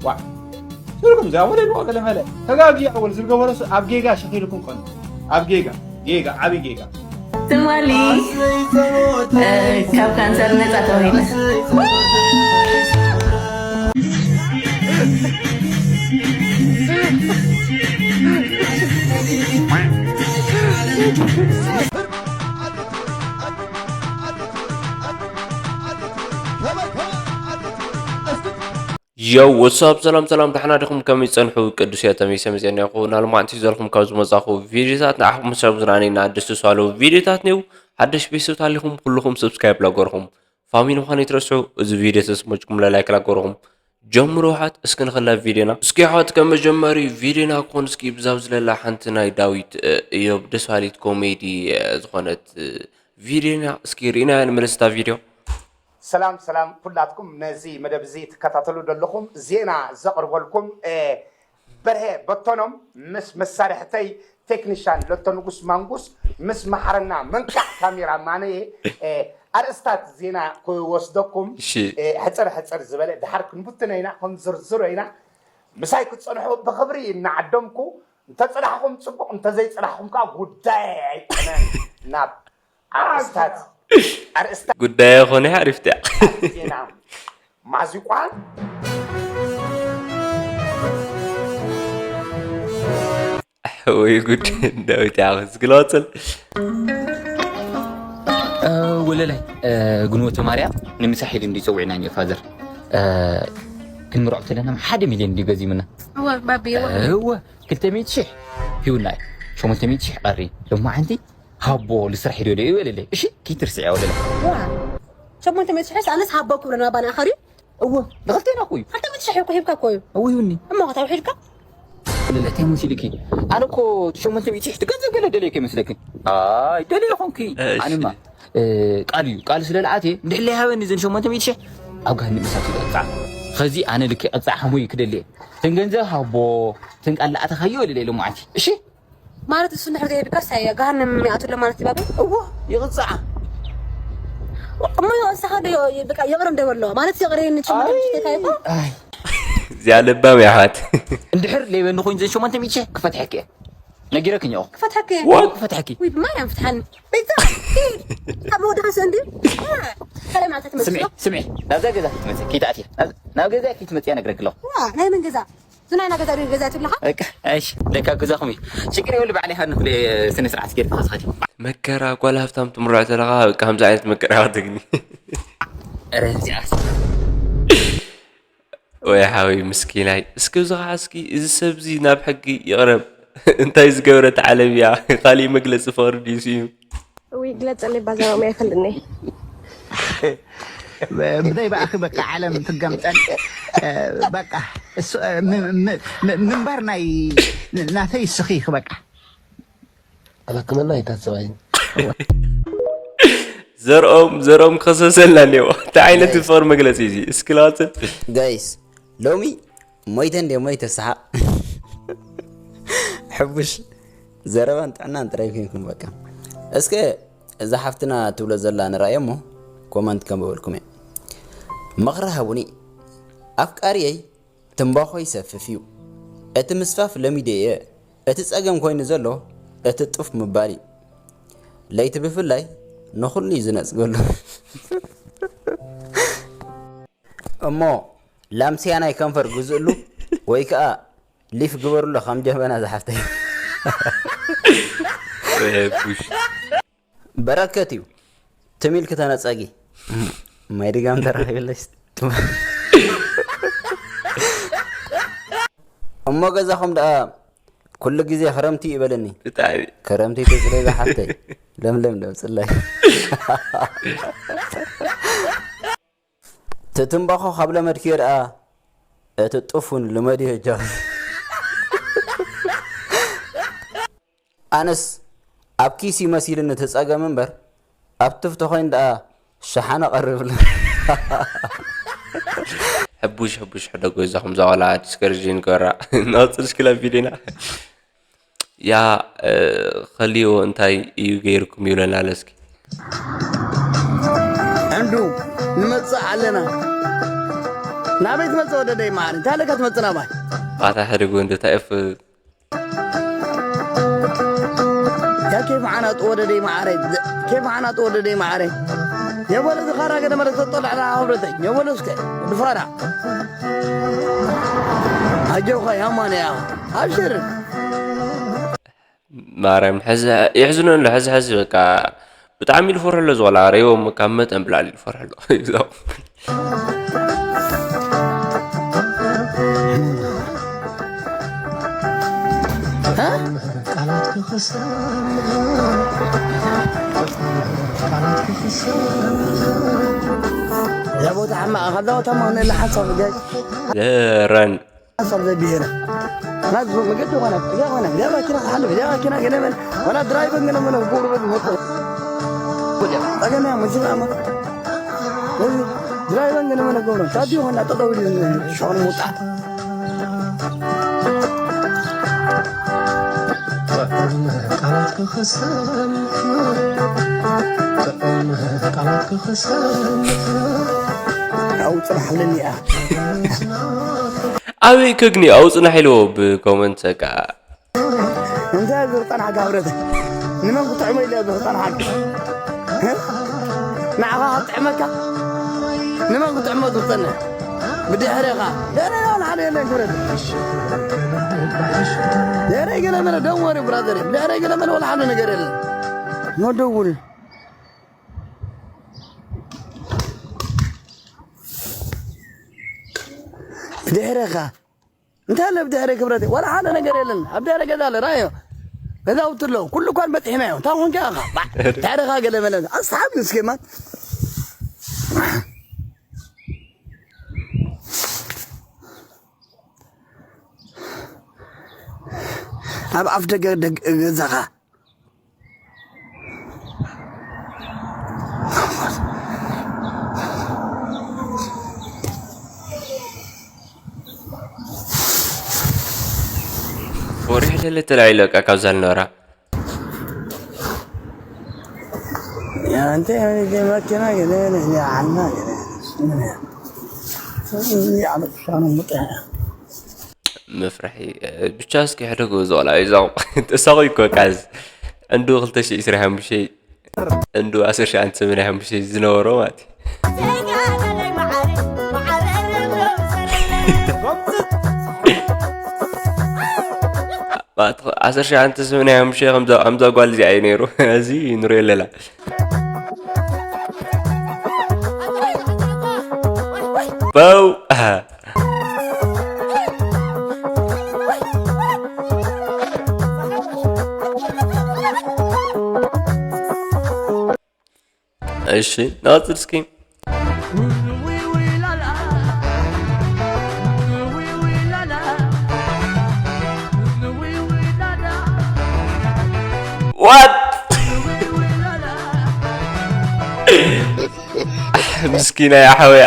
ዋ ስልኩም እዚኣ ወለድዋ ገለ መለ ተጋጊ ኣወል ዝገበረሱ ኣብ ጌጋ ሸኺልኩም ቀኑ ኣብ ጌጋ ጌጋ ዓብዪ ጌጋ። ትማሊ ካብ ካንሰር ነፃ ተባሂለ። Yo, what's up? ሰላም ሰላም፣ ደሕና ዲኹም? ከመይ ጸንሑ? ቅዱስ እየ ተመይሰ መጽእና ይኹ ናልማዕንቲ ዘልኹም ካብ ዝመጻኹ ቪዲዮታት ንዓኹም ምሳብ ዝረኣነና ደስ ዝሳለዉ ቪዲዮታት ነይው። ሓደሽ ቤተሰብ ታሊኹም ኩልኹም ሰብስክራይብ ላገርኹም ፋሚሊ ምዃን ይትረስዑ። እዚ ቪዲዮ ተስሞጭኩም ለላይክ ላገርኹም ጀምሩ። ውሓት እስኪ ንኸላ ቪዲዮና እስኪ ውሓት ከመጀመሪ ቪዲዮና ክኾን እስኪ ብዛብ ዝለላ ሓንቲ ናይ ዳዊት እዮብ ደስፋሊት ኮሜዲ ዝኾነት ቪዲዮና እስኪ ርኢና ንመለስታ ቪዲዮ። ሰላም ሰላም ኩላትኩም ነዚ መደብ እዚ ትከታተሉ ዘለኹም ዜና ዘቕርበልኩም በርሀ በቶኖም ምስ መሳርሕተይ ቴክኒሻን ለቶ ንጉስ ማንጉስ ምስ መሓረና መንካዕ ካሜራ ማነየ ኣርእስታት ዜና ክወስደኩም ሕፅር ሕፅር ዝበለ ድሓር ክንብትኖ ኢና ክንዝርዝሮ ኢና። ምሳይ ክትፀንሑ ብኽብሪ እናዓደምኩ እንተፀናሕኹም ፅቡቕ እንተዘይፀናሕኹም ከዓ ጉዳይ ኣይኮነን። ናብ ኣርእስታት ኣርእስታት ጉዳይ ኣይኮነ ሓሪፍትያ ዜና ማዚቋ ወይ ጉድ። ዳዊት ያኸስ ግሎጽል ወለላይ ግንወተ ማርያም ንምሳሕ ኢሉ እንዲ ፀዊዕና ኒ ፋዘር ክንምርዖ ተለና ሓደ ሚልዮን እንዲ ገዚምና እወ ባቢ እወ እወ ክልተ ሚእቲ ሽሕ ሂውና እዩ ሸሞንተ ሚእቲ ሽሕ ቀሪ ሎማዓንቲ ሃቦ ልስራሕ ሂዶ ዶ ይበለለይ እሺ ኪትርስዕ ወለላይ ዋ ሸሞንተ ሚእቲ ሽሕስ ኣነስ ሃቦ ክብለና ባና ኸሪ እወ ንኽልቴና እኮ እዩ ሓንቲ ሚእቲ ሽሕ እኮ ሂብካ እኮ እዩ እወ ይሁኒ እሞ ከታ ውሒድካ ለለታይ መሲልኪ ኣነ እኮ ሸሞንተ ሚእቲ ሽሕ ገንዘብ ገለ ደልየ ከይመስለክን ኣይ ደልየ ኾንኪ ኣነማ ቃል እዩ ቃል ስለ ልኣትየ እንድሕለ ይሃበኒ ዘን ሸሞንተ ሚእቲ ሽሕ ኣብ ጋህኒ ምሳት ይቐፃዕ ኸዚ ኣነ ልክ ይቐፃዕ ሓሙይ ክደልየ ተን ገንዘብ ሃቦ ተን ቃል ልኣተኻዮ ልለ ኢለ ሙዓቲ እሺ ማለት እሱ እንድሕር ዘይብካስ ኣየ ገሃነም ይኣቱ ኣሎ ማለት ይባብል እዎ ይቕፃዓ እሞ ንስኻ ዶ በቃ ይቕር እንደበሎ ማለት ይቕር ንችምሽተታይ እኮ እዚኣ ለባም እያ ኣሕዋት እንድሕር ለይበኒ ኮይኑ ዘን ሸሞንተ ሚእቲ ሽሕ ክፈትሐኪ እየ ነጊረክኝ እኹ ክፈትሐኪ እዎ ክፈትሐኪ ወይ ብማርያም ፍትሓኒ ቤታ ካብ መወዳእታ ሰንዲ ካልኣይ መዓልቲ ስምዒ ትመልስሎ ስምዒ ናብዛ ገዛ ክትመፅእ ከይትኣትየ ናብ- ናብ ገዛ ከይትመፅእ እነግረኪ ኣለኹ ዋ ናይ መን ገዛ ዝናይ ናገዛ ገዛ ትብለኻ በቃ እሺ ለካ ገዛኹም እዩ ችግር የብሉ ባዕለይ ሃኒ ክፍለ ስነ ስርዓት ጌርካ ክትኸዲ መከራ ጓል ሃብታም ትምርዖ ዘለኻ በቃ ከምዚ ዓይነት መከራ ክትግኒ ኧረ እዚኣስ ወይ ሓወይ ምስኪናይ እስኪ እዚ ከዓ እስኪ እዚ ሰብ እዚ ናብ ሕጊ ይቕረብ እንታይ ዝገበረት ዓለም እያ ካሊእ መግለፂ ፍቕሪ ድዩ ስዩ ውይ ግለፀለይ ባዛሮም ኣይፈልጥኒ ብደይ ብኣኺ በቃ ዓለም ትገምጠል በቃ እሱ- ም- ም- ም- ምንባር ናይ ናተይ እስኺ ኢኺ በቃ ኣላክመና ኣይታሰባይ ዘርኦም ዘርኦም ከሰሰልና እኒኦ እንታይ ዓይነት ፍቕሪ መግለፂ እዚ እስኪ ለዋፅል ጋይስ ሎሚ ሞይተ እንደ ሞይተ ሰሓቕ ሕቡሽ ዘረባን ጥዕናን ጥራይ ኮይንኩም በቃ እስከ እዛ ሓፍትና ትብሎ ዘላ ንርኣዮ እሞ ኮመንት ከንብበልኩም እየ ምኽሪ ሃቡኒ ኣፍቃሪየይ ትንባኾ ይሰፍፍ እዩ እቲ ምስፋፍ ለሚደ እየ እቲ ጸገም ኮይኑ ዘሎ እቲ ጡፍ ምባል እዩ ለይቲ ብፍላይ ንኹሉ እዩ ዝነጽገሉ እሞ ላምስያ ናይ ከንፈር ግዝእሉ ወይ ከዓ ሊፍ ግበርሎ ከም ጀበና ዝሓፍተይ ቡሽ በረከት እዩ ትም ኢልኪ ተነፀጊ ማይ ድጋም ተረኺብለሽ እሞ ገዛኹም ደኣ ኩሉ ግዜ ክረምቲ ይበለኒ ብጣዕሚ ክረምቲ ትፅለይ ዝሓፍተይ ለምለም ደምፅላይ ትትንባኾ ካብ ለመድክዮ ደኣ እቲ ጡፍ እውን ልመድዮ ጃ ኣነስ ኣብ ኪስ ይመሲልኒ እቲ ጸገም እምበር ኣብ ትፍቲ ኮይን ደኣ ሸሓነ ቀርብለ ሕቡሽ ሕቡሽ ሕደጎ እዛ ከምዛ ቆልዓ ዲስከርጅ ንገራ ናውፅልሽ ክላ ቪዲዮና ያ ኸልዮ እንታይ እዩ ገይርኩም ይብለና ለስኪ ዕንዱ ንመጽእ ኣለና ናበይ ትመጽእ ወደደይ ማዕረ? እንታይ ኣለካ ትመጽእ ናባይ? ኣታ ሕደግ ወንድታ እፍ። ያ ኬፍ ዓናጡ ወደደይ ማዕረ? ኬፍ ዓናጡ ወደደይ ማዕረ? የበለ ዝኻራ ገደ መለ ተጠልዕላ ሕብረተይ። የበለ እስከ ድፋራ። ኣጆኻ ያማን ያ። ኣብሽር። ማርያም ሕዚ ይሕዝኖ ኣሎ። ሕዚ ሕዚ በቃ ብጣዕሚ ኢሉ ፈርሑ ኣሎ። ዝቆልዓ ረይዎም ካብ መጠን ብላዕሊ ኢሉ ፈርሑ ኣሎ። እዛ ቦታ ሕማቕ፣ ካብዛ ቦታ ማኽነላ ሓንሳብ ገ- ዘረን ሓንሳብ ዘይ ብሄረ። ናዝ መገዲ ኾነ፣ እዚኣ ኾነ፣ እዚኣ ማኪና ክሓልፍ፣ እዚኣ ማኪና ገለ መለ፣ ወላ ድራይቨን ገለ መለ ክገብሩ በል መጡ። ወዲያ፣ ጸገም እያ፣ ሙዚቃ እሞ። እዚ ድራይቨን ገለ መለ ክገብሩ፣ ታዲዮ ኾነ፣ ጠጠው ኢሉ ሸቕሉ ምውጣ። ጥዑም ቃላት ክኽሰም፣ ጥዑም ቃላት ክኽሰም። ኣውጽናሕለኒ እያ። ኣበይ ከግኒ ኣውጽናሕ ኢልዎ ብኮመንት በቃ። እንታይ ዝርጠና ጋብረት? ንመን ክጥዕሞ ኢለ ዝርጠና ሓቂ? ንዓኻ ክጥዕመካ? ንመን ክጥዕሞ ዝርጠና? ብድሕሬኻ። ደረ ወላ ሓደ የለን ክብረት። ደረ ገለ መለ፣ don't worry brother። ደረ ገለ መለ ወላ ሓደ ነገር የለን። No ደውል። ብድሕሬኻ። እንታይ ኣሎ ብድሕሪ ክብረተይ? ዋላ ሓደ ነገር የለን። ኣብ ድሕሪ ገዛ ኣሎ፣ ራእዮ። ገዛውቲ ኣለዉ። ኩሉ እኳ በጺሕናዮ። እንታይ ኮንካ ኢኻ? ባዕ፣ ድሕርኻ ገለ መለ። ኣስሓብ እስኪ ማን? ኣብ ኣፍ ደገ ደግ-፣ ገዛኻ። ወሪሕ ደለ ተላዒሉ በቃ ካብዛ ልነበራ። ያ፣ እንተ መኪና ገለ፣ ገለ፣ ዓልና ገለ። ዓመት ሻኑ ሙጠ። መፍርሒ፣ እ፣ ብቻ እስኪ ሕደጉ እዚ ቆልዓ እዩ። እዛ ተሳቒ እኮ በቃ እዚ ዕንዱ ክልተ ሽሕ ዕስራን ሓሙሽተን፣ ዕንዱ ዓሰርተ ትሽዓተ ሰማንያን ሓሙሽተን ዝነበሮ ማለት እዩ። ማለት ዓሰርተ ትሽዓተ ሰማንያን ሓሙሽተን ከምዛ፣ ከምዛ ጓል እዚኣ እዩ ነይሩ። እዚ ንሪኦ ኣለና። በው። እሺ፣ ንቐጽል እስኪ። What? ምስኪና ያሕወያ።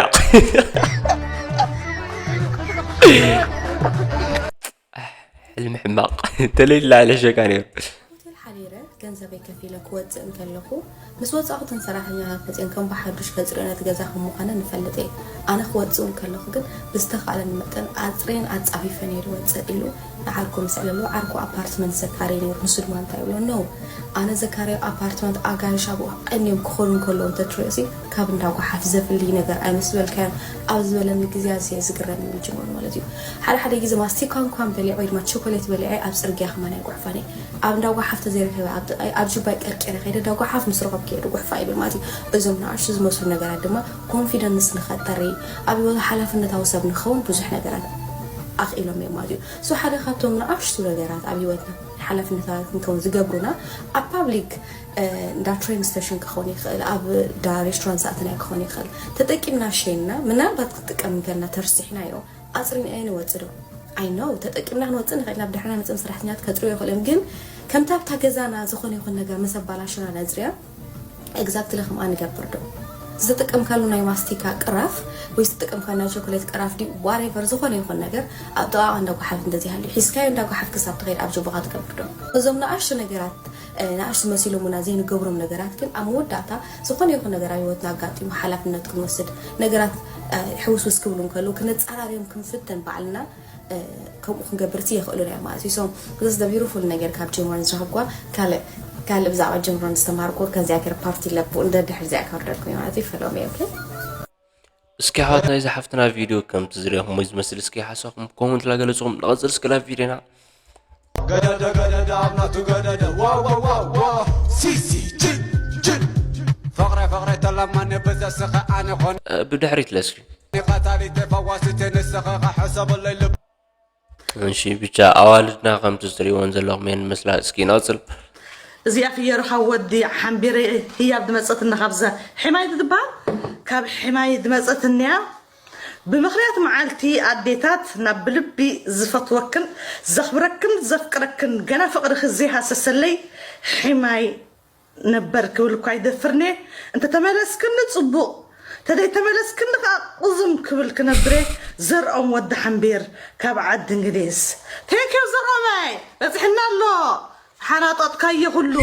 ሕልሚ ሕማቕ። ተለይላ ለሸካ ነይሩ። ሆቴል ሓዲረ ገንዘበይ ከፊለ ክወጽእ እንከለኹ፣ ምስ ወጻእኹ እተን ሰራሕተኛታት መጺኤን ከም ብሓዱሽ ከጽርዮ ነቲ ገዛ ከም ምዃነ ንፈልጥ እየ። ኣነ ክወጽእ እንከለኹ ግን ብዝተኻእለኒ መጠን ኣጽርየን ኣጻፊፈን እየ ዝወጽእ ኢሉ ንዓርኩ ምስ ኣዕለሎ፣ ዓርኩ ኣፓርትመንት ዘካርይ ነይሩ። ንሱ ድማ እንታይ ይብሎ? ኖ፣ ኣነ ዘካርዮ ኣፓርትመንት ኣጋይሽ ኣብኡ ቀንዮም ክኾኑ እንከለዉ እንተትሪኦሲ ካብ እንዳ ጓሓፍ ዘፍልይ ነገር ኣይምስ ዝበልካዮን ኣብ ዝበለኒ ግዜ ኣዝየ ዝግረም እዩ ምጅማሩ ማለት እዩ። ሓደ ሓደ ግዜ ማስቲካ እንኳን በሊዐ ወይ ድማ ቸኮሌት በሊዐ ኣብ ጽርግያ ከማን ኣይጉሕፋን እየ። ኣብ እንዳ ጓሓፍ ተዘይረኺበ ኣብ ጥቓይ ኣብ ጁባይ ቀርቂረ ከይደ እንዳ ጓሓፍ ምስ ረኸብኩ እየ ድጉሕፋ ይብል ማለት እዩ። እዞም ንኣሽቱ ዝመስሉ ነገራት ድማ ኮንፊደንስ ንኸተሪ ኣብ ህይወቱ ሓላፍነታዊ ሰብ ንኸውን ብዙሕ ነገራት ኣኽኢሎም እዮም ማለት እዩ። ሶ ሓደ ካብቶም ንኣሽቱ ነገራት ኣብ ህይወትና ሓላፍነታት ክንከውን ዝገብሩና ኣብ ፓብሊክ፣ እ፣ እንዳ ትሬን ስቴሽን ክኸውን ይኽእል፣ ኣብ እንዳ ሬስቶራንት ዝኣተናዮ ክኸውን ይኽእል። ተጠቂምና ሸይንና ምናልባት ክትጥቀም እንከልና ተርሲሕናዮ ኣጽሪናዮ ንወጽእ ዶ? ኣይ ኖ፣ ተጠቂምና ክንወጽእ ንኽእል ኢና፣ ብድሕሪና መጺኦም ሰራሕተኛታት ከጽርዮ ይኽእሉ እዮም። ግን ከምታ ኣብታ ገዛና ዝኾነ ይኹን ነገር ምስ ኣባላሸና ነጽርያ፣ ኤግዛክትሊ ከምኣ ንገብር ዶ? ዝተጠቀምካሉ ናይ ማስቲካ ቅራፍ ወይ ዝተጠቀምካሉ ናይ ቸኮሌት ቅራፍ ድዩ ዋትኤቨር ዝኾነ ይኹን ነገር ኣብ ጥቓ እንዳ ጓሓፍ እንተዘይሃልዩ ሒዝካዮ እንዳ ጓሓፍ ክሳብ ትኸይድ ኣብ ጀቦኻ ትገብር ዶ? እዞም ንኣሽቱ ነገራት፣ እ፣ ንኣሽቱ መሲሎምና ዘይንገብሮም ነገራት ግን ኣብ መወዳእታ ዝኾነ ይኹን ነገር ኣብ ህይወትና ኣጋጢሙ ሓላፍነት ክንወስድ ነገራት፣ ሕውስውስ ክብሉ እንከለዉ ክነፃራርዮም ክንፍተን ባዕልና ከምኡ ክንገብር እቲ የኽእሉና እዮም ማለት እዩ። So this is the beautiful ነገር ካብ ጅምሮን ዝረኸብኳ። ካልእ ካልእ ብዛዕባ ጅምሮን ዝተምሃርኩ ከምዚኣ ገይረ ፓርቲ ለቡ እንደ ድሕር እዚኣ ከወርደልኩም እዩ ማለት እዩ። ፈለሚ ኦኬ። እስኪ ኣሕዋት ናይዚ ሓፍትና ቪድዮ ከምቲ ዝሪኹሞ ዝመስል እስኪ ሓሳኹም ኮመንት ላገለፅኹም ንቐፅል እስኪ ላብ ቪድዮና ገደደ ገደደ ኣብናቱ ገደደ ዋዋዋዋ ሲሲ ጅን ጅን ፍቕረ ፍቕረ ተለማኒ ብዘስኸ ኣነ ኾነ ብድሕሪት ለስኪ ቀታሊተ ፈዋሲተ ንስኸ ኸሐሰበለይ ልብ እሺ ብቻ ኣዋልድና ከምቲ ዝሪእወን ዘለኹም እየን መስላ እስኪ ንቐፅል እዚኣ ፍየርኻ ወዲ ሓምቢረ ህያብ ድመፀትና ካብዛ ሒማይ ትበሃል ካብ ሒማይ ድመፀትንያ ብምኽንያት መዓልቲ ኣዴታት ናብ ብልቢ ዝፈትወክን ዘኽብረክን ዘፍቅረክን ገና ፍቕርኺ ዘይሃሰሰለይ ሒማይ ነበር ክብል እኳ ይደፍርኔ እንተተመለስክኒ ፅቡቕ ተደይተመለስክኒ ከዓ ቁዝም ክብል ክነብሬ ዘርኦም ወዲ ሓምቢር ካብ ዓዲ እንግሊዝ ቴንኪው ዘርኦመይ በፅሕና ኣሎ ሓናጠጥካዮ ኩሉ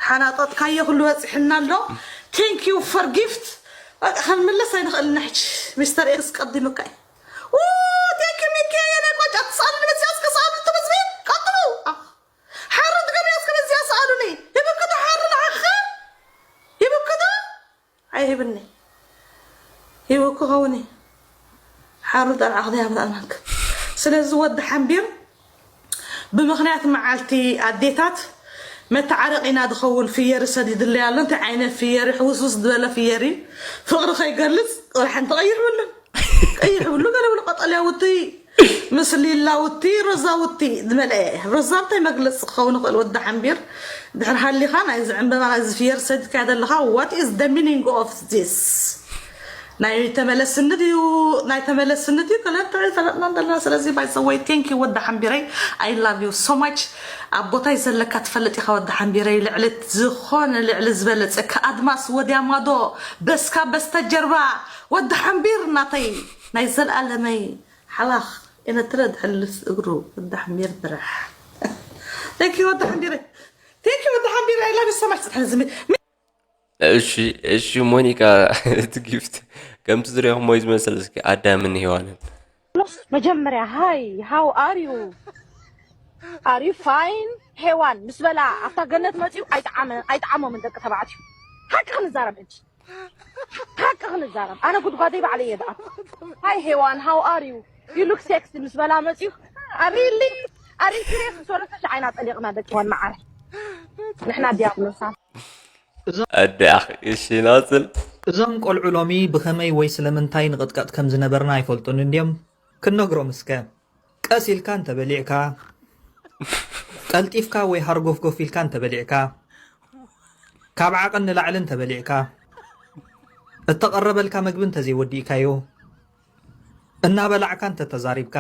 ሓናጠጥካዮ ኩሉ በፂሕና ኣሎ thank you for gift በቃ ክንምለስ ኣይንኽእልና ሕጂ ሚስተር ኤክስ ቀዲሙካ እዩ ቴንኪ ሚኪ የኔ ቆንጆ ኣትስኣሉ ንበዚያ እስከ ስኣሉ ትበዝቢ ቀጥሉ ሓሩት ገበያ እስከ በዚያ ስኣሉኒ ይብክቱ ሓሩ ንዓኸ ይብክቱ ኣይህብኒ ሂወ ክኸውን እዩ ሓሩ ጠልዓ ክደይ ኣብ ኣልማንክ ስለዚ ወዲ ሓንቢር ብምኽንያት መዓልቲ ኣዴታት መተዓረቒና ዝኸውን ፍየሪ ሰዲድለይ ኣሎ እንታይ ዓይነት ፍየሪ ሕውስውስ ዝበለ ፍየሪ ፍቕሪ ከይገልፅ ቁርሐን ተቐይሕ ብሉ ቀይሕ ብሉ ገለ ብሉ ቀጠልያ ውትይ ምስ ሊላ ውቲ ሮዛ ውቲ ዝመልአ ሮዛ እንታይ መግለፂ ክኸውን ይኽእል ወዲ ሓንቢር ድሕር ሃሊኻ ናይዚ ዕምበባ ናይዚ ፍየር ሰዲድካዮ ዘለኻ what is the meaning of this ናይ ተመለስኒ ድዩ ናይ ተመለስኒ ድዩ ከለንተ ፈለጥና ዘለና ስለዚ by the way thank you ወዲ ሓንቢረይ I love you so much ኣብ ቦታይ ዘለካ ትፈልጥ ኢኻ ወዲ ሓንቢረይ ልዕሊ ዝኾነ ልዕሊ ዝበለፀ ከኣድማስ ወዲያ ማዶ በስካ በስተጀርባ ወዲ ሓንቢር ናተይ ናይ ዘልኣለመይ ሓላኽ ኤነትረ ድሕልፍ እግሩ ወዲ ሓንቢር ብራሕ Thank you ወዲ ሓንቢረ Thank you ወዲ ሓንቢረ I love you so much ፅድሐን ዝሚ እሺ እሺ ሞኒካ እቲ ጊፍት ከምቲ ዝሪኹሞ እዩ ዝመስል እስኪ ኣዳምን ሄዋንን መጀመርያ hi how are you are you fine ሄዋን ምስ በላ ኣብታ ገነት መፅዩ ኣይጠዓመ- ኣይጠዓሞምን ደቂ ተባዕትዩ ሓቂ ክንዛረብ ሕጂ ሓቂ ክንዛረብ ኣነ ጉድጓደይ ባዕለይ እየ ዝኣቱ hi ሄዋን how are you you look sexy ምስ በላ መፅዩ ኣሪሊ ኣሪ ሲሪየስ ምስ በለካ ዓይና ጠሊቕና ደቂ ሄዋን መዓረ ንሕና ዲያብሎሳት ኣደ ኣኺ እሺ ናፅል እዞም ቆልዑ ሎሚ ብኸመይ ወይ ስለምንታይ ንቕጥቀጥ ከም ዝነበርና ኣይፈልጡን እንድዮም? ክንነግሮም እስከ። ቀስ ኢልካ እንተበሊዕካ፣ ቀልጢፍካ ወይ ሃርጎፍጎፍ ኢልካ እንተበሊዕካ፣ ካብ ዓቐን ንላዕሊ እንተበሊዕካ፣ እተቐረበልካ መግቢ እንተዘይወዲእካዮ፣ እናበላዕካ እንተተዛሪብካ፣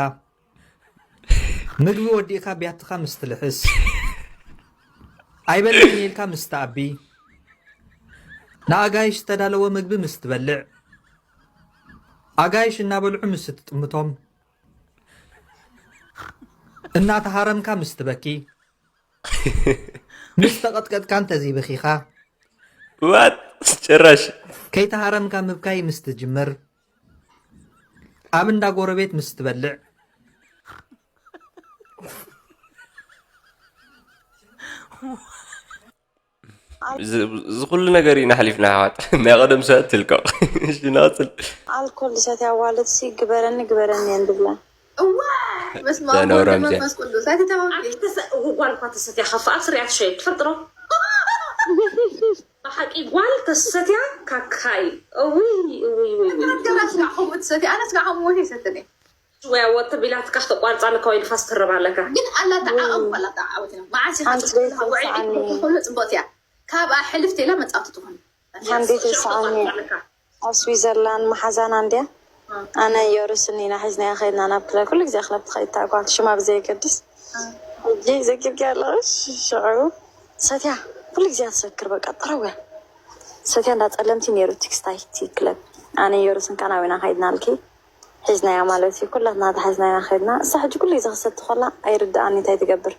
ምግቢ ወዲእካ ቢያትኻ ምስ ትልሕስ፣ ኣይበልዕን ኢልካ ምስ ትኣቢ፣ ንኣጋይሽ ዝተዳለወ ምግቢ ምስ ትበልዕ፣ ኣጋይሽ እናበልዑ ምስ ትጥምቶም፣ እናተሃረምካ ምስ ትበኪ፣ ምስ ተቐጥቀጥካ እንተዘይበኺኻ፣ ዋት ጭራሽ ከይተሃረምካ ምብካይ ምስ ትጅምር፣ ኣብ እንዳ ጎረቤት ምስ ትበልዕ፣ እዚ ኩሉ ነገር ኢና ኣሕሊፍና ኣሕዋት ናይ ቀደም ሰባት ትልቀቕ እሺ ናፅል ኣልኮል ዝሰትያ ኣዋልድ ሲ ግበረኒ ግበረኒ እየን ዝብላ። እዋይ በስመ አብ ዘነውረም ወወልድ ዜ- መንፈስ ቅዱስ ኣይትተባብዒ። ጓል እኳ ተሰትያ ከፍኣ ስርያ ትሸይድ ትፈልጥሮ ብሓቂ ጓል ተሰትያ ካካይ እውይ እውይ እውይ እውይ ገና ስጋ ከምኡ ትሰትይ ኣነ ስጋ ከምኡ ሞት ይሰትኒ። ወይ ወጥብ ኢላትካ ክተቋርፃ ንካ ወይ ንፋስ ትርብ ኣለካ ግን ኣላታ ዓቐብ ኣላታ ዓወትና መዓስ ኢኻ ሓንቲ ጽቡቕ ቤት ውዒ ተስዓኒ። ኩሉ ጽቡቕት እያ። ካብኣ ሕልፍቲ ኢላ መጻወቲ ትኾን። ሓንዴት ተስዓኒ ኣብ ስዊዘርላንድ መሓዛና እንድያ ኣነ ዮርስን ኢና ሒዝናያ ከይድና ናብ ክለብ ኩሉ ግዜ ክለብ ትኸይድ እታ ጓል ሽማ ብዘየገድስ ሕጂ ዘጊርኪ ኣለሽ ሽዑ ሰትያ ኩሉ ግዜ ትሰክር በቃ ጥረው እያ ሰትያ እንዳ ጸለምቲ ነይሩ ቲክስታይ እቲ ክለብ ኣነ ዮርስን ከኣ ናብና ከይድና ኣልኪ ሒዝናያ ማለት እዩ ኩላትና ተሓዝና ኢና ከይድና እሳ ሕጂ ኩሉ ግዜ ክሰቲ ከላ ኣይርድኣን እንታይ ትገብር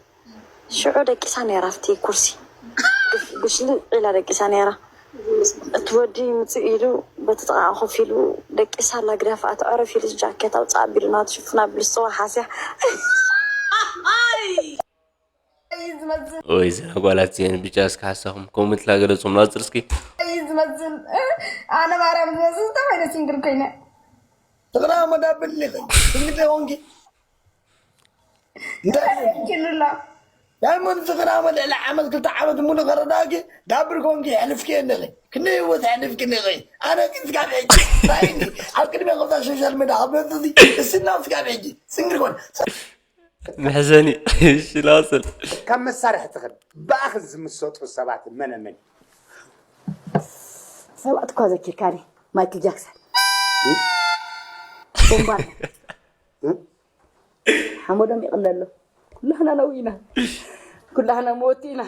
ሽዑ ደቂሳ ነይራ ኣብቲ ኩርሲ ብሽልዕ ኢላ ደቂሳ ነይራ እቲ ወዲ ይምፅእ ኢሉ በቲ ጥቓ ኮፍ ኢሉ ደቂሳ ኣላ ግዳፍ ኣትዕረፍ ኢሉ ጃኬት ኣውፅኣ ኣቢሉ ናቱ ሽፍን ኣቢሉ ዝፅዋ ሓስያ። ወይዘን ኣጓላት እዚአን ብጫ እስኪ ሓሳኹም ኮመንት ላገለጹም ናጽር እስኪ። ዝመስል ኣነ ማርያም ዝመስል እንታይ ዓይነት ሲንግል ኮይነ ትግራ መዳብል ሊኸ ትግደ ሆንኪ እንታይ ኪሉላ ዳይሞንድ ዝኽራመ ልዕሊ ዓመት ክልተ ዓመት ሙሉ ከረዳእኪ ዳብር ኮንኪ የሕልፍኪ ኣለኺ ክንደይ ህይወት የሕልፍኪ ኣለኺ ኣነ ግን ስጋብ ሕጂ ራይኒ ኣብ ቅድሚ ከብታ ሶሻል ሚድያ ኣብ ነጥዚ እስና ስጋብ ሕጂ ስንግል ኮን መሕዘኒ እሺ ላስል ካብ መሳርሒ ትኽእል ብኣኽል ዝምሰጡ ሰባት መነመን ሰባት እኳ ዘኪርካኒ ማይክል ጃክሰን ቦምባር ሓመዶም ይቕለሎ ኩላህና ነው ኢና ኩላህና መወቲ ኢና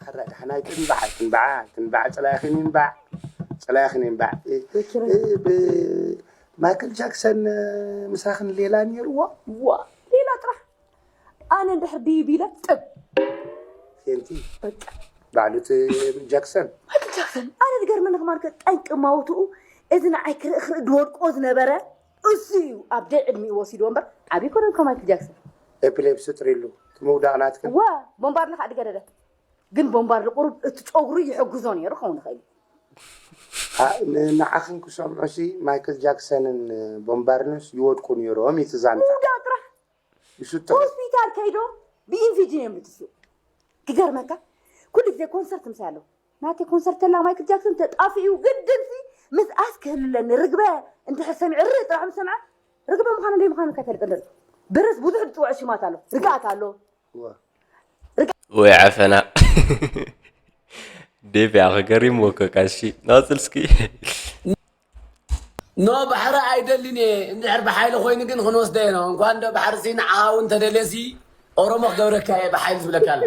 ሕራይ ሓናይ ትንባዕ ትንባዕ ትንባዕ ጸላይኽን ይንባዕ ጸላይኽን ይንባዕ እ- እ- ብ- ማይክል ጃክሰን እ፣ ምሳኽን ሌላ ነይርዎ ዋ ሌላ ጥራሕ ኣነ እንድሕር ድዩ ቢለ ጥብ ሴንቲ ባዕሉ እቲ ጃክሰን ማይክል ጃክሰን ኣነ ዝገርመኒ ከማን ጠንቂ ማውትኡ እዚ ንዓይ ክርኢ ክርኢ ድወድቆ ዝነበረ እሱ እዩ ኣብ ደይ ዕድሚኡ ወሲድዎ እምበር ዓብዪ ኮነ ካብ ማይክል ጃክሰን ኤፒሌፕሲ ጥሪሉ እቲ ምውዳቕ ናትክን ዋ ቦምባርሊ ከዓ ድገደደ ግን ቦምባርሊ ቁሩብ እቲ ፀጉሩ ይሕግዞ ነይሩ ክኸውን ይኽእል እዩ አ- ን- ንዓኽን ክሰምዑ ሲ ማይክል ጃክሰንን ቦምባርንስ ይወድቁ ነይሮም እዩ ትዛንታ ምውዳቕ ጥራሕ ይስጥሩ ሆስፒታል ከይዶም ብኢንፊጅን እዮም ልትስኡ ክገርመካ ኩሉ ግዜ ኮንሰርት ምሳይ ኣለዉ ናተይ ኮንሰርት ተላ ማይክል ጃክሰን ተጣፍኡ ግድን ሲ ምስ ኣስክህልለኒ ርግበ እንድሕር ሰሚዑ ርኢ ጥራሕ ምስ ሰምዐ ርግበ ምዃኑ ደይ ምዃኑ ከፈልጥ እንደሎ ብርስ ብዙሕ ዝፅውዐ ሽማት ኣሎ ርግኣት ኣሎ ወይ ዓፈና ዴቭ ያኸ ገሪም ወከ ቀሺ ናጽል እስኪ ኖ ባሕሪ ኣይደልን እየ እንድሕር ብሓይሊ ኮይኑ ግን ክንወስደ እየ ነው እንኳን እንደ ባሕሪ ሲ ንዓኻ እውን ተደልየ ሲ ኦሮሞ ክገብረካ እየ ብሓይሊ ዝብለካ ኣለ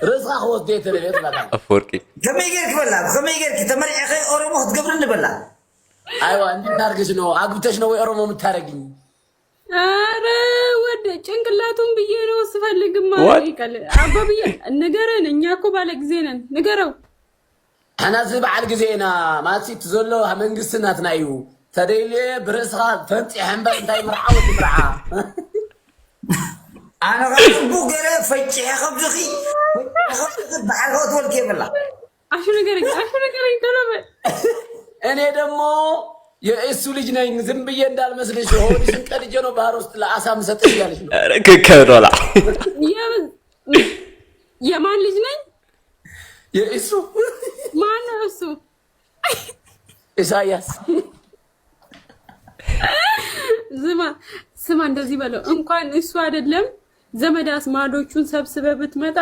ርእስኻ ክወስደ እየ ተደልየ ትብለካ ኣለ ኣፈወርቂ ከመይ ጌርክ በላ ከመይ ጌርክ ተመርዒኸ ኦሮሞ ክትገብርኒ በላ ኣይዋ እንዴት አድርገሽ ነው አግብተሽ ነው ወይ ኦሮሞ የምታረግኝ አረ ወደ ጭንቅላቱን ብዬ ነው ስፈልግማ What? ይቀል አባ ብዬ ንገረን እኛ እኮ ባለ ጊዜ ነን ንገረው ሕና እዚ በዓል ግዜ ኢና ማለት እቲ ዘሎ መንግስቲ ናትና እዩ ተደልየ ብርእስኻ ፈንፂሐ እምበር እንታይ ምርዓ ወዲ ምርዓ ኣነ ኸዓ ፅቡቅ ገይረ ፈጭሐ ከብድኺ በዓል ከእትወልክ የብላ አሹ ንገረኝ አሹ ንገረኝ ቶሎ በል እኔ ደግሞ የእሱ ልጅ ነኝ ዝም ብዬ እንዳልመስልሽ ሆድሽን ቀድጄ ነው ባህር ውስጥ ለአሳ ምሰጥሽ እያለች ነው ኧረ ክከብዶላ የምን- የማን ልጅ ነኝ የእሱ ማን ነው እሱ ኢሳያስ ዝማ ስማ እንደዚህ በለው እንኳን እሱ አይደለም ዘመድ አዝማዶቹን ሰብስበ ብትመጣ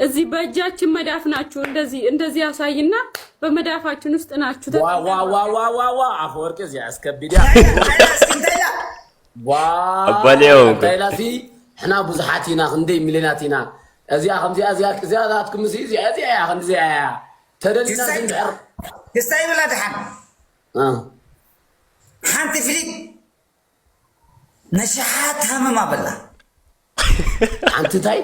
እዚህ በእጃችን መዳፍ ናችሁ እንደዚህ እንደዚህ ያሳይና በመዳፋችን ውስጥ ናችሁ ዋዋዋዋዋዋ አፈወርቂ እዚኣ እስከ ቢድያ ዋ ኣባልያው እኮ። እንታይ ኢላ ሲ ሕና ብዙሓት ኢና ክንደይ ሚልዮናት ኢና እዚኣ ከምዚኣ እዚኣ እዚኣ ናትኩም ሲ እዚኣ እዚኣ እያ ከምዚኣ እያ ተደሊና ክስታይ ክንድሕር ክስታይ ብላ ድሓን እ። ሓንቲ ፍሊጥ ንሽሓት ሃመማ በላ ሓንቲ እንታይ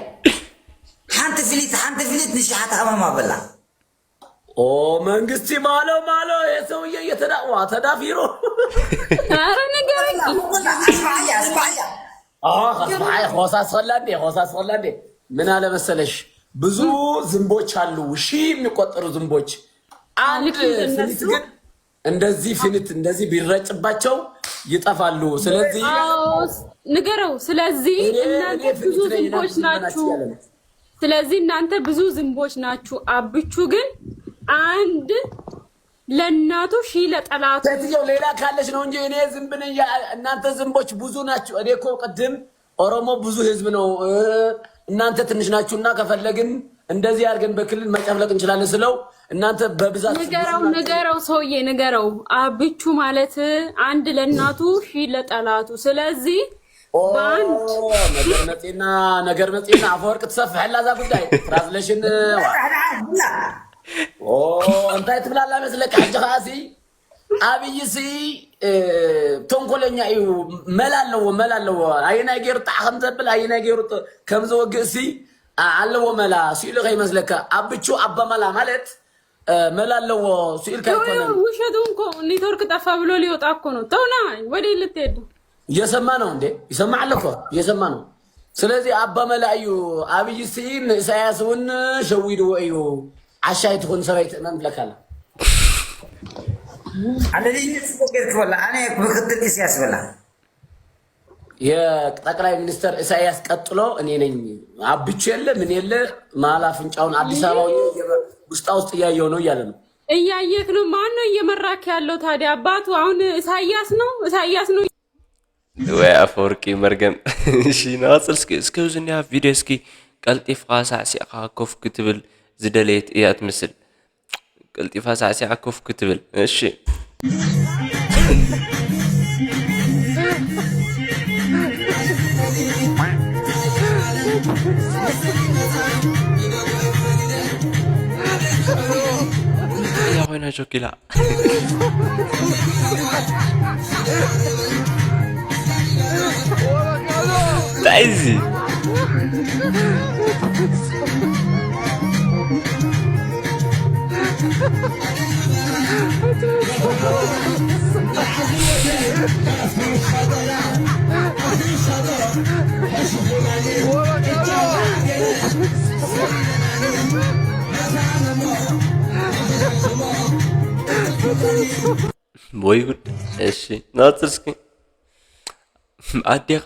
ሓንቲ ፍሊጥ ሓንቲ ፍሊጥ ንሽሓት ሃመማ በላ ኦ መንግስቲ ማሎ ማሎ የሰውየ እየተዳዋ ተዳፊሩ ኧረ ንገረኝ ኣስማዓያ ኣስማዓያ ከስማዓይ ኾሳስ ኸላ እንዴ ኾሳስ ኸላ እንዴ ምን አለ መሰለሽ ብዙ ዝንቦች አሉ ሺ የሚቆጠሩ ዝንቦች አንድ ልክ እንደነሱ። ፍሊት ግን እንደዚህ ፍሊት እንደዚህ ቢረጭባቸው ይጠፋሉ ስለዚህ አዎ፣ ንገረው ስለዚህ እኔ- እናንተ እኔ ብዙ ፍሊት ነኝ፣ ዝንቦች እናንተ ናችሁ ዝንቦች ናችሁ። ስለዚህ እናንተ ብዙ ዝንቦች ናችሁ አብቹ ግን አንድ ለእናቱ ሺ ለጠላቱ ሴትየው ሌላ ካለች ነው እንጂ እኔ ዝንብ ነኝ ያ- እናንተ ዝንቦች ብዙ ናችሁ እኔ እኮ ቅድም ኦሮሞ ብዙ ህዝብ ነው እ፣ እናንተ ትንሽ ናችሁና ከፈለግን እንደዚህ አድርገን በክልል መጨፍለቅ እንችላለን ስለው እናንተ በብዛት ንገረው ንገረው ሰውዬ ንገረው አብቹ ማለት አንድ ለእናቱ ሺ ለጠላቱ ስለዚህ ኦ፣ በአንድ ነገር መጤና ነገር መጤና አፈወርቅ ትሰፍሐላ እዛ ጉዳይ ትራንስሌሽን ዋ። ኦ እንታይ ትብላላ መስለካ ሕጂ ከዓሲ ኣብይሲ ተንኮለኛ እዩ መላ ኣለዎ መላ ኣለዎ ኣየናይ ገይሩ ጣዕ ከም ዘብል ኣየናይ ገይሩ ከም ዝወግእ ሲ ኣለዎ መላ ስኢሉ ከይመስለካ ኣብቹ ኣባመላ ማለት መላ ኣለዎ። ስኢልካ ኣይኮነን። ውሸቱን እኮ ኔትወርክ ጠፋ ብሎ ሊወጣ እኮ ነው። ተውና ወደ ልትሄዱ እየሰማ ነው እንዴ? ይሰማ አለ እኮ እየሰማ ነው። ስለዚህ ኣባ መላ እዩ። ኣብይ ሲ ንእሳያስ እውን ሸዊድዎ እዩ። ዓሻይ ትኹን ሰበይቲ እመን ብለካላ። ኣለደኝ ጽቡቅ ጌርክ በላ ኣነ ምክትል ኢሳያስ በላ የጠቅላይ ሚኒስተር ኢሳያስ ቀጥሎ እኔ ነኝ። አብቹ የለ ምን የለ መሀል አፍንጫውን አዲስ አበባ ሆኜ እየበ- ውስጣ ውስጥ እያየው ነው እያለ ነው። እያየክ ነው። ማን ነው እየመራክ ያለው ታዲያ? አባቱ አሁን ኢሳያስ ነው። ኢሳያስ ነው። ወይ ኣፈወርቂ መርገም። እሺ ንቐፅል እስኪ። እስኪ ኣብዚ እኒኣ ቪድዮ እስኪ ቀልጢፍኻ ሳዕሲዕኻ ኮፍ ክትብል ዝደለየት እያ ትመስል። ቀልጢፋ ሳዕሲዓ ኮፍ ክትብል። እሺ እያ ኮይና ሸኪላ። እንታይ እዚ? ወይ ጉድ። እሺ ንቐፅል እስኪ። ኣዴኻ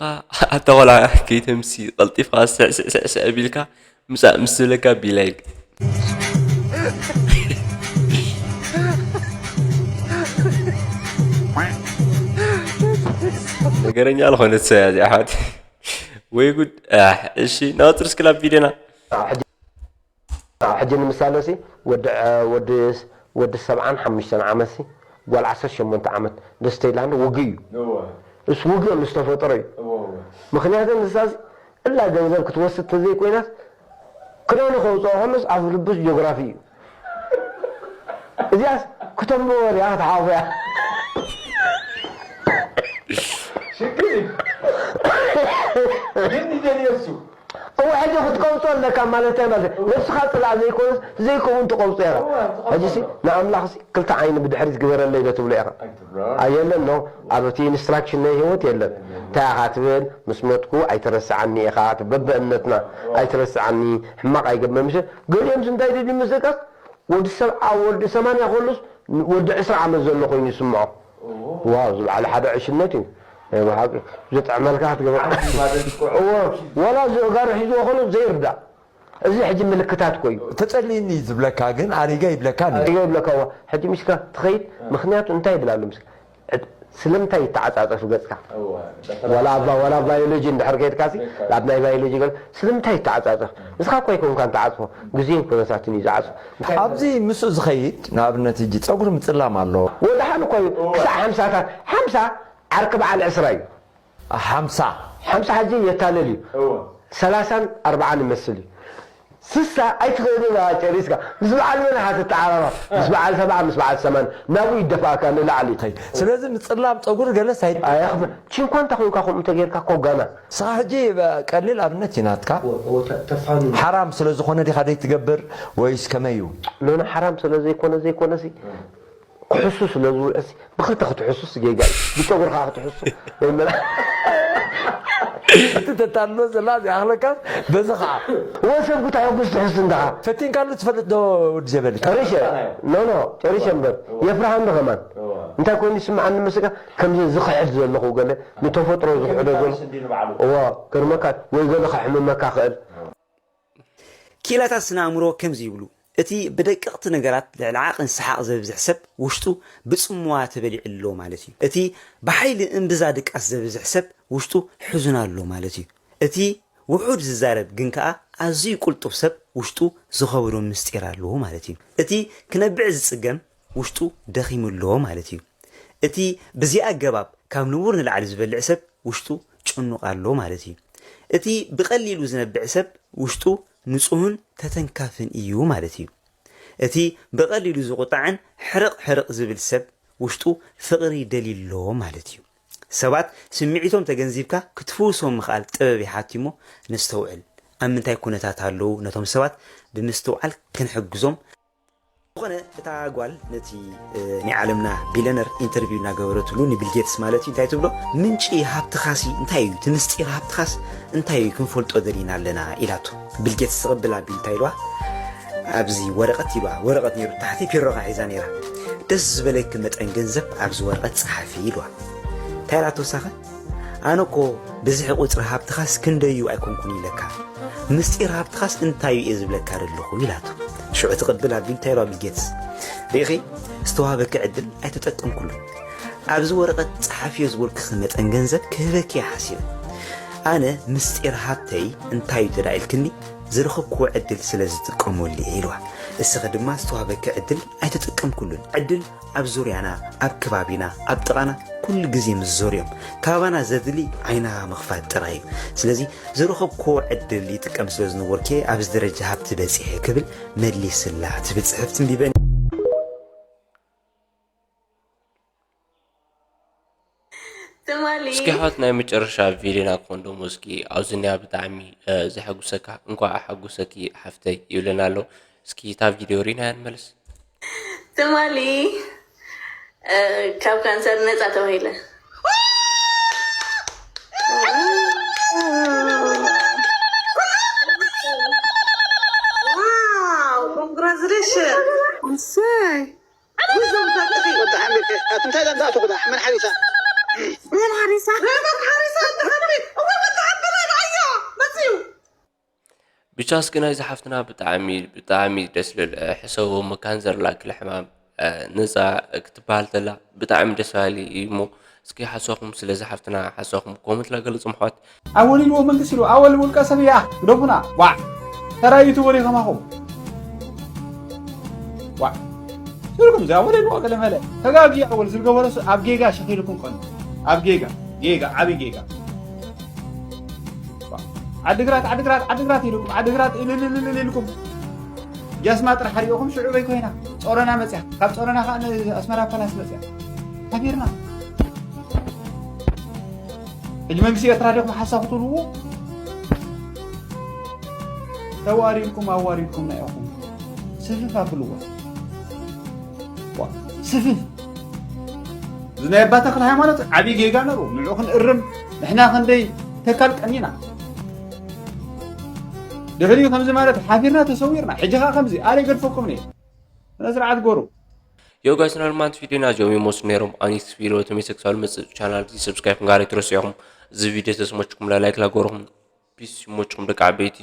ኣታ ቆልዓ ከይተምሲ ቀልጢፍካ ስዕስዕስዕስዕ ቢልካ ምሳእ ምስ ዝብለካ ቢላ ኢልካ ነገረኛ ዝኾነት ሰብ እያ እዚኣ ኣሕዋት። ወይ ጉድ። ኣሕ፣ እሺ ንቐፅል እስኪ ናብ ቪድዮና። ሕጂ ንምሳለ ሲ ወዲ ወዲ ወዲ ሰብዓን ሓሙሽተን ዓመት ሲ ጓል ዓሰርተ ሸሞንተ ዓመት ደስተይላንድ ውግእ እዩ። እሱ ውግእ ምስ ተፈጠረ እዩ። ምክንያቱ ንሳ ሲ እላ ገንዘብ ክትወስድ ተዘይኮይናስ ክዳኑ ከውፅኦ ከሎስ ኣፍ ልቡስ ጂኦግራፊ እዩ። እዚኣስ ክተንብቦ እያ ክትሓቑፎ እያ። ሽግር እዩ። ግን ይደልየሱ እወ ሕጂ ክትቀውፆ ኣለካ ማለት እያ ማለት እዩ። ነብስኻ ፅላእ ዘይኮነስ ዘይከውን ትቀውፆ ኢኻ። ሕጂ ሲ ንኣምላኽ ሲ ክልተ ዓይኒ ብድሕሪት ግበረለይ ዶ ትብሎ ኢኻ? ኣየለን ኖ ኣብ እቲ ኢንስትራክሽን ናይ ህይወት የለን። እንታይ ኢኻ ትብል? ምስ መጥኩ ኣይትረስዓኒ ኢኻ ትብል። በብእምነትና ኣይትረስዓኒ ሕማቕ ኣይገብር ምሽ ገሊኦም እንታይ ደልዩ ምስ ደቃስ ወዲ ሰብዓ ወዲ ሰማንያ ከሉስ ወዲ ዕስራ ዓመት ዘሎ ኮይኑ ይስምዖ። ዋው ዝብዓለ ሓደ ዕሽነት እዩ። ናይ ብሓቂ ዘጥዕመልካ ክትገብር እዎ ወላ እዚ ጋሪ ሒዝዎ ከሎ ዘይርዳእ እዚ ሕጂ ምልክታት ኮዩ ተጸልይኒ ዝብለካ ግን ኣሪጋ ይብለካ ኒ ኣሪጋ ይብለካ እዋ ሕጂ ምሽካ ትኸይድ ምክንያቱ እንታይ ይብል ኣሎ ምስ ስለምንታይ ይተዓጻጸፍ ገጽካ ወላ ኣባ ወላ ባዮሎጂ እንድሕር ከይድካ ሲ ኣብ ናይ ባዮሎጂ ገለ ስለምንታይ ይተዓጻጸፍ ንስኻ እኮ ኣይኮንካን ትዓጽፎ ግዜን ኩነታትን እዩ ዝዓጽፎ ኣብዚ ምስኡ ዝኸይድ ንኣብነት ሕጂ ጸጉሪ ምጽላም ኣሎ ወድሓን እኮ እዩ ክሳዕ ሓምሳታት ሓምሳ ዓርኪ በዓል ዕስራ እዩ ሓምሳ ሓምሳ ሕጂ የታለል እዩ ሰላሳን ኣርባዓን ይመስል እዩ ስሳ ኣይትኽእልን ኢኻ ጨሪስካ ምስ በዓል መን ኢኻ ትተዓራረቕ ምስ በዓል ሰብዓ ምስ በዓል ሰማን ናብኡ ይደፍኣካ ንላዕሊ ስለዚ ምፅላም ፀጉሪ ገለስ ኣይ ኣያኽብ ቺንኳ እንተ ኮይንካ ከምኡ እንተጌርካ እኮ ጋና ንስኻ ሕጂ ቀሊል ኣብነት እዩ ናትካ ሓራም ስለ ዝኾነ ዲኻ ደይ ትገብር ወይስ ከመይ እዩ ኖኖ ሓራም ስለ ዘይኮነ ዘይኮነሲ ክሕሱ ስለ ዝውዕልሲ ብክልተ ክትሕሱስ ጌጋ እዩ ብጨጉርካ ክትሕሱ ወይ መላ እቲ ተታሎ ዘላ እዚኣኽለካ በዚ ከዓ ወሰብ ክተሐጉስ ትሕሱ እንድኻ ፈቲንካሉ ትፈልጥ ዶ ወዲ ጀበሊ ጨሪሸ ኖኖ ጨሪሸ እምበር የፍርሃኒ ከማን እንታይ ኮይኑ ይስምዓኒ መስልካ ከምዚ ዝኽሕድ ዘለኹ ገለ ንተፈጥሮ ዝኽሕዶ ዘለኹ እዋ ገርመካ ወይ ገለ ከሕምመካ ክእል ክኢላታት ስነ ኣእምሮ ከምዚ ይብሉ፣ እቲ ብደቀቕቲ ነገራት ልዕሊ ዓቕን ሰሓቕ ዘብዝሕ ሰብ ውሽጡ ብጽምዋ ተበሊዑ ኣሎ ማለት እዩ። እቲ ብሓይሊ እምብዛ ድቃስ ዘብዝሕ ሰብ ውሽጡ ሕዙን ኣሎ ማለት እዩ። እቲ ውሑድ ዝዛረብ ግን ከኣ ኣዝዩ ቅልጡፍ ሰብ ውሽጡ ዝኸብዶ ምስጢር ኣለዎ ማለት እዩ። እቲ ክነብዕ ዝጽገም ውሽጡ ደኺሙ ኣሎ ማለት እዩ። እቲ ብዚ ኣገባብ ካብ ንቡር ንላዕሊ ዝበልዕ ሰብ ውሽጡ ጭኑቕ ኣሎ ማለት እዩ። እቲ ብቐሊሉ ዝነብዕ ሰብ ውሽጡ ንጹህን ተተንካፍን እዩ ማለት እዩ። እቲ ብቐሊሉ ዝቑጣዕን ሕርቕ ሕርቕ ዝብል ሰብ ውሽጡ ፍቕሪ ደልዩ ኣሎ ማለት እዩ። ሰባት ስምዒቶም ተገንዚብካ ክትፍውሶም ምኽኣል ጥበብ ይሓትት እሞ ነስተውዕል። ኣብ ምንታይ ኩነታት ኣለዉ ነቶም ሰባት ብምስትውዓል ክንሕግዞም ዝኾነ እታ ጓል ነቲ ናይ ዓለምና ቢለነር ኢንተርቪው እናገበረትሉ ንቢል ጌትስ ማለት እዩ እንታይ ትብሎ? ምንጪ ሃብትኻሲ እንታይ እዩ? እቲ ምስጢር ሃብትኻስ እንታይ እዩ? ክንፈልጦ ደሊና ኣለና ኢላቶ። ቢል ጌትስ ትቕብል ኣቢሉ እንታይ ኢልዋ? ኣብዚ ወረቐት ኢልዋ፣ ወረቐት ነይሩ ታሕቲ ፒሮኻ ሒዛ ነይራ። ደስ ዝበለኪ መጠን ገንዘብ ኣብዚ ወረቐት ጸሓፊ ኢልዋ። እንታይ ኢላ ተወሳኸ? ኣነ እኮ ብዝሒ ቁጽሪ ሃብትኻስ ክንደዩ ኣይኮንኩን ኢለካ፣ ምስጢር ሃብትኻስ እንታዩ እየ ዝብለካ ዘለኹ ኢላቶ። ሽዑ ትቕብል ኣቢሉ እንታይ ኢልዋ ቢል ጌትስ? ርኢኺ፣ ዝተዋህበኪ ዕድል ኣይተጠቀምኩሉን። ኣብዚ ወረቐት ጸሓፍዮ ዝበልኩኺ መጠን ገንዘብ ክህበኪ እየ ሓሲበ። ኣነ ምስጢር ሃብተይ እንታዩ ተዳኢልክኒ ዝረኸብክዎ ዕድል ስለ ዝጥቀመሉ እየ ኢልዋ። እስኺ ድማ ዝተዋህበኪ ዕድል ኣይተጠቀምኩሉን። ዕድል ኣብ ዙርያና፣ ኣብ ከባቢና፣ ኣብ ጥቓና ኩሉ ግዜ ምስ ዞርዮም ካባና ዘድሊ ዓይና ምኽፋት ጥራይ እዩ። ስለዚ ዝረኸብክዎ ዕድል ይጥቀም ስለ ዝነበርኩ ኣብዚ ደረጃ ሃብቲ በጺሐ ክብል መሊስላ ትብል ጽሕፍቲ እንቢበኒ። ትማሊ እስኪ ሓወት ናይ መጨረሻ ቪድዮና ክኾን ደሞ እስኪ ኣብዚ ኒያ ብጣዕሚ እ፣ ዘሐጉሰካ እንኳዕ ሓጉሰኪ ሓፍተይ ይብለና ኣሎ። እስኪ እታ ቪድዮ ሪና ንመለስ። ትማሊ እ፣ ካብ ካንሰር ነፃ ተባሂለ። Wow, congratulations. እሰይ ዊዞም ታጥቂ ወዲ ሓሚድ ኣቲ እንታይ ዳንዳ ኣቶ ጉዳሕ መን ሓሪሳ መን ሓሪሳ መን ሓሪሳ እንተሓርቢ እወ ወዲ ሓበረ ኣያ መፅዩ ብቻ እስኪ ናይዚ ሓፍትና ብጣዕሚ ብጣዕሚ ደስ ልብል እ፣ ሕሰቡ መካን ዘርላ ክለ ሕማም እ፣ ነፃ ክትበሃል ተላ ብጣዕሚ ደስ በሃሊ እዩ እሞ እስኪ ሓሳኹም ስለዚ ሓፍትና ሓሳኹም ኮመንት ላገለፅም ኣሕዋት ኣወሊልዎ መንግስቲ ኢሉ ኣወል ውልቀ ሰብ እያ ግደፉና ዋዕ ተራይቱ ወሬ ከማኹም ዋዕ ስልኩም እዚ ኣወሊልዎ ገለ መለ ተጋጊ ኣወል ዝገበረ ሱ ኣብ ጌጋ ሸኺልኩም ቀኑ ኣብ ጌጋ ጌጋ ዓብይ ጌጋ ዋዕ ዓድግራት ዓድግራት ዓድግራት ኢልኩም ዓድግራት ኢልልልልል ኢልኩም ጃስማ ጥራሕ ሓሪኦኹም ሽዑበይ ኮይና ጾረና መፅያ ካብ ጾረና ከዓ ኣስመራ ፓላስ መፅያ ሓቢርና ሕጂ መንግስቲ ኤርትራ ዲኹም ሓሳብ ክትብልዎ ተዋሪድኩም ኣዋሪድኩም ናይ ኢኹም ስፍፍ ኣብልዎ ዋ፣ ስፍፍ እዚ ናይ ኣባ ተክለ ሃይማኖት ዓብዪ ጌጋ ነሩ ንዑ ክንእርም ንሕና ክንደይ ተካል ቀኒና ድሕሪኡ ከምዚ ማለት ሓፊርና ተሰዊርና ሕጂ ከዓ ከምዚ ኣነ ይገድፈኩም ነ ስነ ስርዓት ጎሩ Yo guys፣ ናልማንት ቪዲዮና እዚኦም ይመስሉ ነይሮም። ኣኒክስ ቪዲዮ ተመይሰክሳሉ መፅእ ቻናል እዚ ሰብስክራይብ ክንጋር ኣይትረስዑ ኢኹም። እዚ ቪዲዮ ተስሞችኩም ላይክ ላጎርኹም ፒስ ይሞችኩም ደቂ ዓበይቲ።